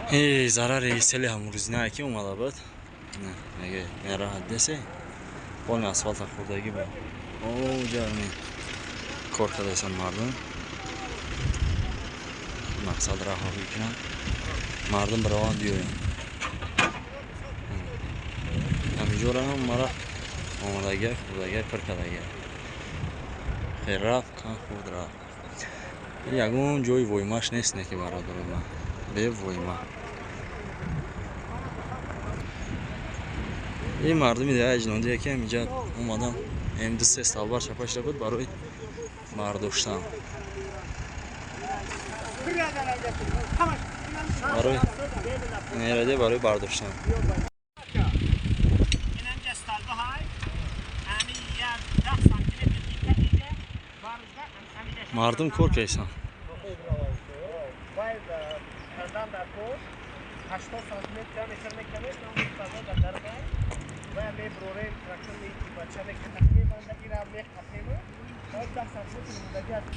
Зарари сели ҳамрӯзинае ки омада буд. Мега раҳат десе. Полни асфалта хӯрдагӣ буд. Оҷа кор кардасан мардум. Мақсад раҳо мекунанд. Мардум бираванд биёянд. Ҳаминҷоро ҳам мара омадагия, хӯрдагия, пир кардагия. Хел рафт, кан хурд рафт. Ягон ҷои воймаш нест, не ки бародари ман. Бевойма. Ин мардуми деҳаи Ҷинондия ки ҳаминҷа омадан, ду се столбар чапа шуда буд барои бардоштан. Барои нераде барои бардоштан. Инамҷа столба ҳай, ами як 10 сантиметр инҷа барзда. Мардум кор кардасан. Вай кандан дар кор 80 сантиметр мехел мекунем, столба дар дарбай вай меброрем, трактор бача мебанда, ира меқапему, 10 сантиметр мондагӣ аст.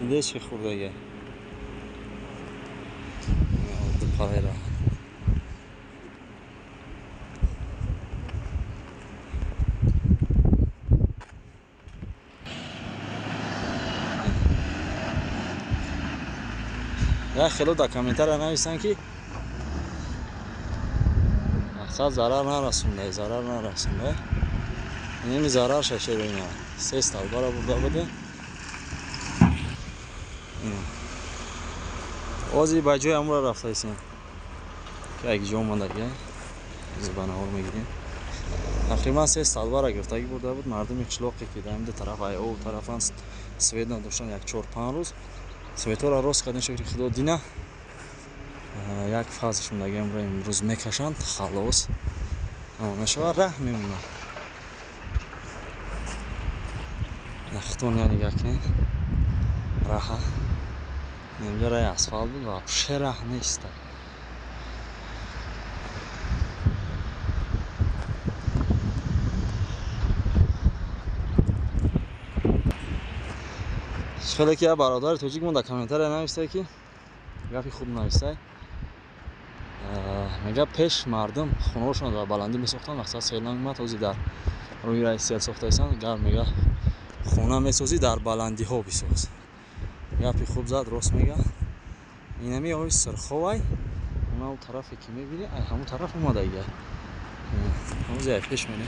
Дидеш ки хӯрдага. Парайра. Як хело дар комментария нависанд, ки мақсад зарар нарасонда, зарар нарасонда. Инами зарар шашеро, ина се столбара бурда буде. Ози ба ҷои амура рафтаистем, ки як ҷо омадагия зубанаҳор мегирем. Тақрибан се столбара гирифтагӣ бурда буд. Мардуми қишлоқе ки дар ду тараф, ай об тарафан свет надоштанд, як 4-5 рӯз светҳоро рост кардем, шукри Худо. Дина як фазлш мондагӣ, амро имрӯз мекашанд, халос мешавад, раҳ мемонад. Нахтон я нигаҳ кунед, раҳа инҷа раи асфалт буд, вообще раҳ нест. Хеле ки як бародари тоҷик мо дар комментария навистай, ки гапи хуб навистай, мега пеш мардум хонаҳошонро дар баландӣ месохтанд, мақсад сел намеомад. Ҳозир дар рӯи раи сел сохтаистанд. Гар мега хона месозӣ, дар баландиҳо бисоз. Гапи хуб зад, рост мега. Инами ои Сирховай, она тарафе ки мебинӣ, ай ҳамон тараф омадагия. Ҳозир ай пеш мерем.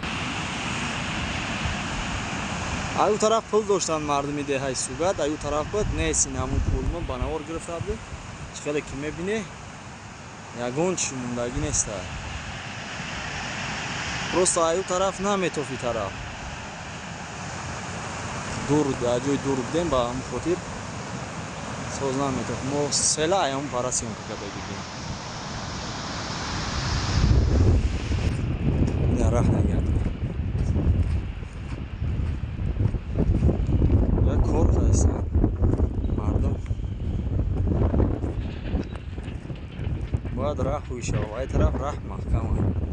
Ай ӯ тараф пул доштанд мардуми деҳаи Сугат, ай ӯ тараф буд, нест ин ҳамун пул. Мо ба навор гирифта будем. Чӣ хеле ки мебинӣ, ягон чӣ мондагӣ неста. Просто ай ӯ тараф наметофи, тараф дур, дар ҷои дур будем, ба ҳамон хотир соз наметоф. Мо села ай ҳамон пара съёмка карда будем. Ина раҳ нагардем. Як кор кардастанд мардум, бояд раҳ ҳуй шавад. Ай тараф раҳ маҳкама.